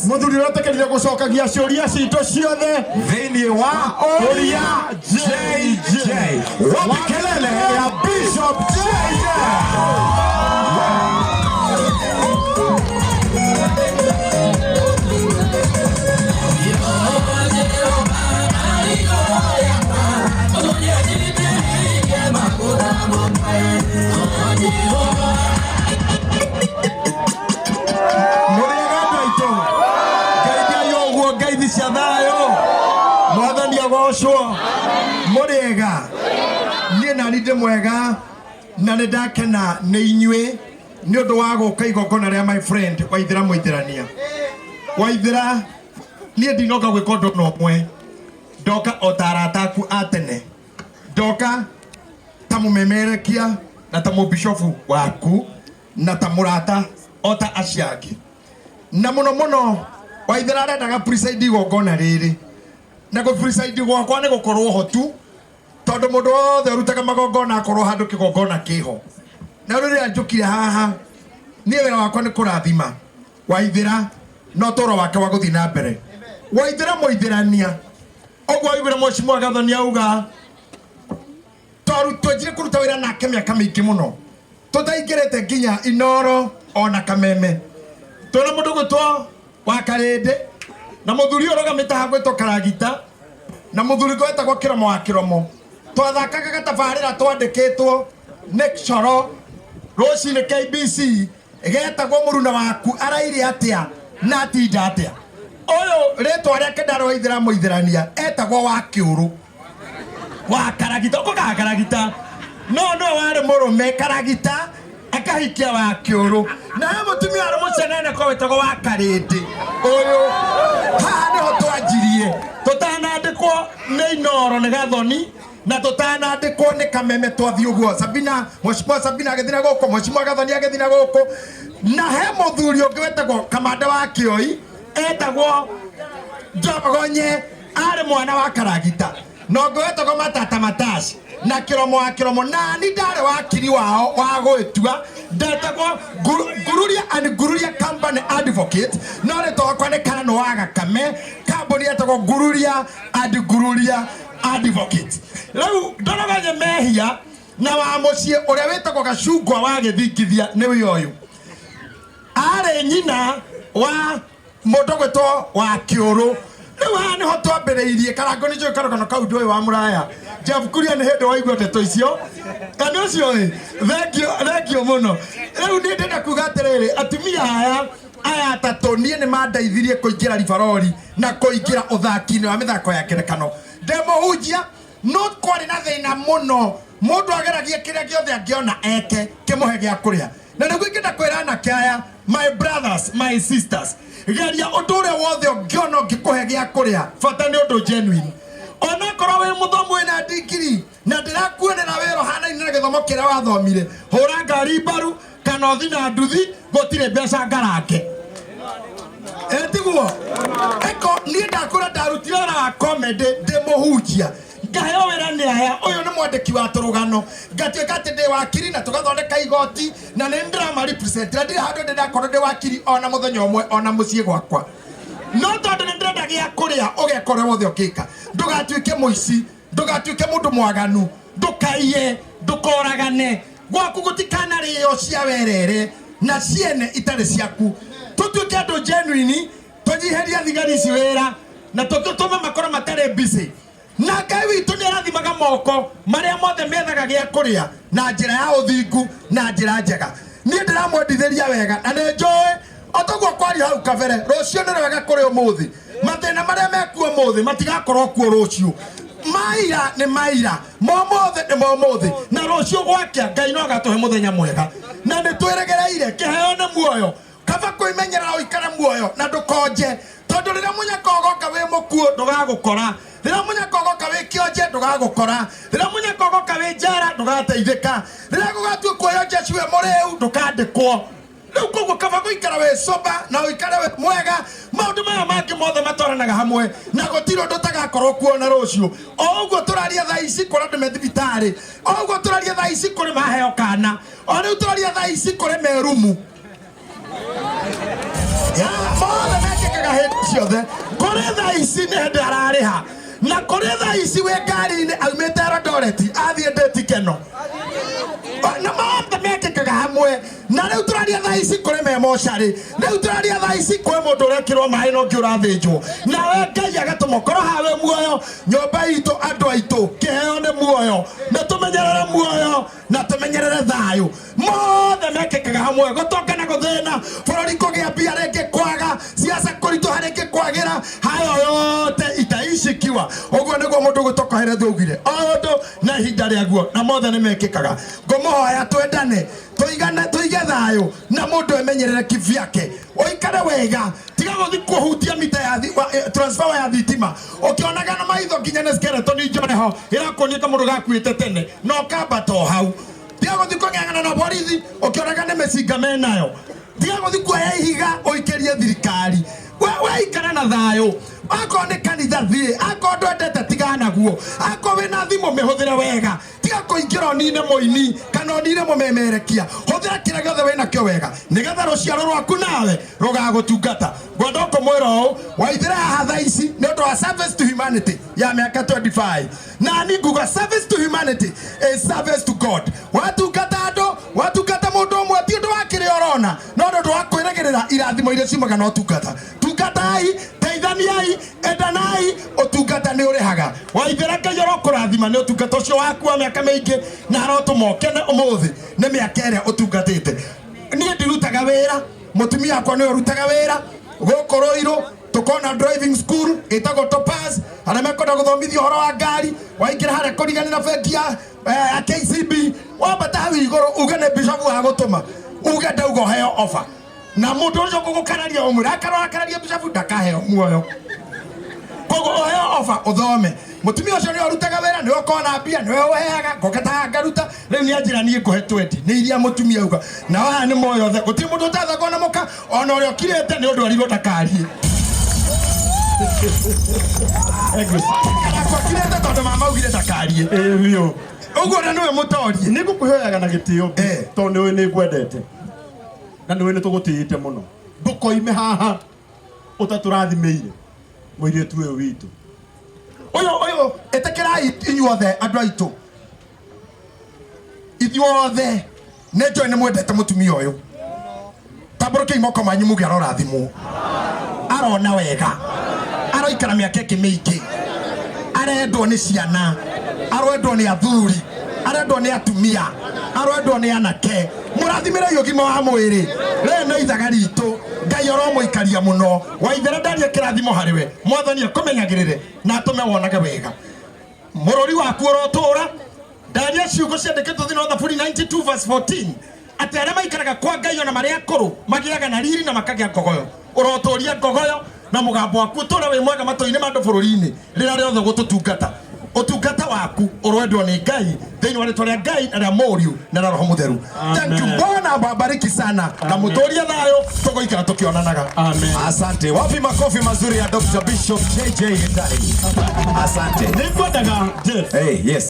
Mũthuri ũretĩkĩrire gũcokagia ciũria citũ ciothe thĩinĩ wa Ũria JJ. Wapi kelele ya Bishop JJ? Mũrĩega andũ aitũ, ngeithiai ũguo ngeithi cia thayũ, mwathani agocwo. Mũrĩega, niĩ nani ndĩ mwega na nĩ ndakena nĩ inyuĩ nĩ ũndũ wa gũka igongona rĩa my friend Waithĩra Mũithĩrania. Waithĩra, niĩ ndinoka gwĩka ũndũ ona ũmwe, ndoka o ta arata aku a tene, ndoka ta mũmemerekia na ta mũbishofu waku na ta mũrata o ta acio angĩ. Na mũno mũno Waithĩra arendaga preside igongona rĩrĩ, na gũ preside gwakwa nĩ gũkorwo ho tu, tondũ mũndũ wothe ũrutaga magongona akorwo handũ kĩgongona kĩho. Na rĩrĩa njũkire haha, niĩ wĩra wakwa nĩ kũrathima Waithĩra na ũtũũro wake wa gũthiĩ na mbere. Waithĩra Mũithĩrania, ũguo waiguire Mheshimiwa Gathoni auga, twanjire kũruta wĩra nake mĩaka mĩingĩ mũno tũtaingĩrĩte nginya Inoro ona Kameme. Twĩna mũndũ gwĩtwo wa Karĩndĩ na mũthuri ũyũ ũrũgamĩte haha gwĩtwo Karagita na mũthuri ũngĩ wetagwo Kĩromo wa Kĩromo. Twathakaga gatabarĩra twandĩkĩtwo nĩ Coro rũcinĩ KBC getagwo mũruna waku araire atĩa na atinda atĩa. Ũyũ rĩtwa rĩake ndarĩ Waithĩra Mũithĩrania, etagwo wa Kĩũrũ wa Karagita, ũkũkaga Karagita, no no warĩ mũrũme Karagita akahikia wa Kĩũrũ, na he mũtumia warĩ mũcenene ko wĩtagwo wa Karĩndĩ. Ũyũ haha nĩho twanjirie tũtanandĩkwo nĩ Inoro nĩ Gathoni na tũtanandĩkwo nĩ Kameme, twathiĩ ũguo Sabina, Mheshimiwa Sabina agĩthiĩ na gũkũ, Mheshimiwa Gathoni agĩthiĩ na gũkũ, na he mũthuri ũngĩ wetagwo Kamanda wa Kĩoi etagwo Njogonye, arĩ mwana wa Karagita, na ũngĩ wetagwo Matata Matashi na Kĩromo wa Kĩromo, nani ndarĩ wakiri wao wa gwĩtua, ndetagwo Ngururia and Ngururia Company Advocate, no rĩtwa wakwa nĩ Karano wa Gakame, kambuni yetagwo Ngururia and Ngururia Advocate. Rĩu ndoroganye mehia na wa mũciĩ ũrĩa wĩtagwo Gacungwa wa Gĩthingithia nĩwe ũyũ, arĩ nyina wa mũndũ gwĩtwo wa Kĩũrũ. Rĩu haha nĩho twambĩrĩirie Karango, nĩ njũĩ karũgano kau ndũĩ wa mũraya Jeff Kuria, nĩ hĩndĩ waigua ndeto icio kana ũcio ĩ, thengio thengio mũno. Rĩu niĩ ndĩrenda kuga atĩrĩrĩ, atumia aya aya atatũ niĩ nĩ mandeithirie kũingĩra ribarori na kũingĩra ũthaki-inĩ wa mĩthako ya ngerekano. Ndĩ mũhunjia, no kwarĩ na thĩna mũno, mũndũ ageragia kĩrĩa gĩothe angĩona eke kĩmũhe gĩa kũrĩa. Na nĩguo ingĩenda kwĩra anake aya, my brothers, my sisters, geria ũndũ ũrĩa wothe ũngĩona ũngĩkũhe gĩa kũrĩa, bata nĩ ũndũ genuine. Onakorwo wĩ mũthomu wĩna ndigiri na ndĩrakuonera wĩra ũhanaine na gĩthomo kĩrĩa wathomire, hũra ngari mbaru kana ũthi na nduthi, gũtirĩ mbeca ngarange. Etiguo eko niĩ ndakũra ndarutire wĩra wa comedy ndĩ mũhunjia, ngaheo wĩra nĩ aya, ũyũ nĩ mwandĩki wa tũrũgano, ngatuĩka atĩ ndĩ wakiri na tũgathondeka igoti na nĩ ndĩrama represent, na ndirĩ handũ ndĩ ndakorwo ndĩ wakiri ona mũthenya ũmwe ona mũciĩ gwakwa, no tondũ nĩ ndĩrenda gĩa kũrĩa ũgeka ũrĩa wothe ũngĩka. Ndũgatuĩke mũici, ndũgatuĩke mũndũ mwaganu, ndũkaiye, ndũkoragane, gwaku gũtikanarĩo cia werere na ciene itarĩ ciaku. Tũtuĩke andũ genuine, tũnyiherie thigari ici wĩra na tũtũme makorwo matarĩ busy. Na Ngai witũ nĩ arathimaga moko marĩa mothe methaga gĩa kũrĩa na njĩra ya ũthingu na njĩra njega. Niĩ ndĩramwendithĩria wega na nĩ njũĩ o toguo kwario hau kabere, rũciũ nĩ rwega kũrĩ ũmũthĩ. Mathĩna marĩa mekuo ũmũthĩ matigakorwo kuo rũciũ. Maira nĩ maira, momũthĩ nĩ momũthĩ, na rũciũ gwakĩa Ngai no agatũhe mũthenya mwega. Na nĩ twĩrĩgĩrĩire kĩheo nĩ muoyo. Kaba kwĩmenyerera ũikare muoyo na ndũkonje, tondũ rĩrĩa mũnyaka ũgoka wĩ mũkuũ ndũgagũkora, rĩrĩa mũnyaka ũgoka wĩ kĩonje ndũgagũkora, rĩrĩa mũnyaka ũgoka wĩ njera ndũgateithĩka, rĩrĩa gũgatua kuoyo jeshi wĩ mũrĩu ndũkandĩkwo. Rĩu koguo kaba gũikara wĩ sober na ũikare wĩ mwega, maũndũ maya mangĩ mothe matwaranaga hamwe na gũtirĩ ũndũ ũtagakorwo kuo na rũciũ. O ũguo tũraria thaa ici kũrĩ andũ me thibitarĩ, o ũguo tũraria thaa ici kũrĩ maheo kana, o rĩu tũraria thaa ici kũrĩ merumu. Mothe mekĩkaga hĩndĩ Ciothe kũrĩ thaa ici nĩ hĩndĩ ararĩha, na kũrĩ thaa ici wĩ ngari-inĩ aumĩte Eldoret athiĩ ndĩti keno, na mothe mekĩkaga hamwe. Na rĩu tũraria thaa ici kũrĩ me mocarĩ, rĩu tũraria thaa ici kwĩ mũndũ ũrekĩrwo maĩ na ũngĩ ũrathĩnjwo, nawe Ngai agatũma ũkorwo hawe muoyo. Nyũmba itũ, andũ aitũ, kĩheo nĩ muoyo. Nĩ tũmenyerere muoyo na tũmenyerere thayũ. Mothe mekĩkaga hamwe, gũtonga na gũthĩna, bũrũri kũgĩa mbia rĩngĩ kwaga, siasa kũritũha rĩngĩ kwagĩra, hayo yote itaishikiwa. Ũguo nĩguo mũndũ gũtokohere augire, o ũndũ na ihinda rĩaguo, na mothe nĩ mekĩkaga. Ngũmũhoya twendane, tũigane, tũige thayũ, na mũndũ emenyerere kivyake, ũikare wega. Tiga gũthi kũhutia mita ya transformer ya thitima ũkĩonaga na maitho nginya nĩ skeleton njoneho ĩrakuonia kamũndũ gakuĩte tene na ũkambata o hau. Tiga gũthi kũng'ang'ana na borithi ũkĩonaga nĩ mĩcinga menayo. Tiga gũthi kuoya ihiga ũikĩrie thirikari. We ikara na thayũ. Akorwo nĩ kanitha thiĩ, akorwo ndwendete tigana naguo, akorwo wĩna thimũ mĩhũthĩre wega. Tiga kũingĩra ũnine mũini kana ũnine mũmemerekia. Hũthĩra kĩrĩa gĩothe wĩnakĩo wega, nĩgetha rũciaro rwaku nawe rũgagũtungata. Ngwenda kũmwĩra ũũ, Waithĩra haha thaa ici nĩ ũndũ wa service to humanity ya mĩaka 25, na ni nguga service to humanity is service to God. Watungata andũ, watungata mũndũ ũmwe, ti ũndũ wa kĩrĩa ũrona, no nĩ ũndũ wa kwĩrĩgĩrĩra irathimo iria ciumaga na ũtungata. Tungatai, teithaniai, endanai, ũtungata nĩ ũrĩhaga. Waithĩra, Ngai arokũrathima nĩ ũtungata ũcio waku wa mĩaka mĩingĩ, na arotũma ũkene ũmũthĩ nĩ mĩaka ĩrĩa ũtungatĩte. Niĩ ndirutaga wĩra, mũtumia wakwa nĩwe ũrutaga wĩra gũkũ Rũirũ. Tukona driving school ĩtagwo Topaz, arĩa mekwenda gũthomithio ũhoro wa ngari. Waingĩra harĩa kũriganĩra bengi ya KCB, wambata hau igũrũ uge nĩ bishop wa gũtũma, uge ndauga ũheo offer, na mũndũ ũcio ũgũkararia ũmwĩre akarora akararia bishop ndakaheo muoyo. Koguo ũheo offer ũthome. Mũtumia ũcio nĩwe ũrutaga wĩra, nĩwe ũkoragwo na mbia, nĩwe ũheaga ngoka ta ngaruta. Rĩu nĩ anjĩra niĩ ngũhe 20 nĩ iria mũtumia auga, na aya nĩ moyo othe. Gũtirĩ mũndũ ũtathagwo na mũka, ona ũrĩa ũkirĩte nĩ ũndũ arirwo ndakarie. Akwa kirĩte tondũ mama augire ndakarie. Ĩĩ biũ. Ũguo ũrĩa nĩwe mũtorie. Nĩ ngũkwĩhoyaga na gĩtĩo, tondũ nĩ ũĩ nĩ ngwendete na nĩ ũĩ nĩ tũgũtĩĩte mũno. Ndũkoime haha ũtatũrathimĩire mũirĩtu ũyũ witũ. Ũyũ ĩtĩkĩrai inyuothe andũ aitũ, ithuothe nĩ njũĩ nĩ mwendete mũtumia ũyũ. Tambũrũkiai moko manyu muge arorathimwo, arona wega, aroikara mĩaka ĩngĩ mĩingĩ, arendwo nĩ ciana, arendwo nĩ athuri, arendwo nĩ atumia, arendwo nĩ anake. Mũrathimĩrei ũgima wa mwĩrĩ. Rĩrĩ nĩ ithaga ritũ. Ngai aromũikaria mũno. Waithera, ndaria kĩrathimo harĩ we. Mwathani akũmenyagĩrĩre na atũme wonage wega. Mũrũri waku ũrotũra. Ndaria ciugo ciandĩkĩtwo thĩinĩ wa Thaburi 92 verse 14, atĩ arĩa maikaraga kwa Ngai ona marĩ akũrũ magĩaga na riri na makagĩa ngogoyo. Ũrotũria ngogoyo na mũgambo waku ũtũre wĩ mwega matũ-inĩ ma andũ bũrũri-inĩ rĩrĩa rĩothe ũgũtũtungata. Ũtungata waku ũrwendwo nĩ Ngai, thĩinĩ wa rĩtwa rĩa Ngai na rĩa Mũriũ na rĩa Roho Mũtheru. Thank you. Bwana awabariki sana na mũtũrie thayũ, tũgũikara tũkĩonanaga. Amen. Asante. Wapi makofi mazuri ya Dr. Bishop JJ Gitari? Asante. Nĩ ngwendaga, Jeff. Hey, yes.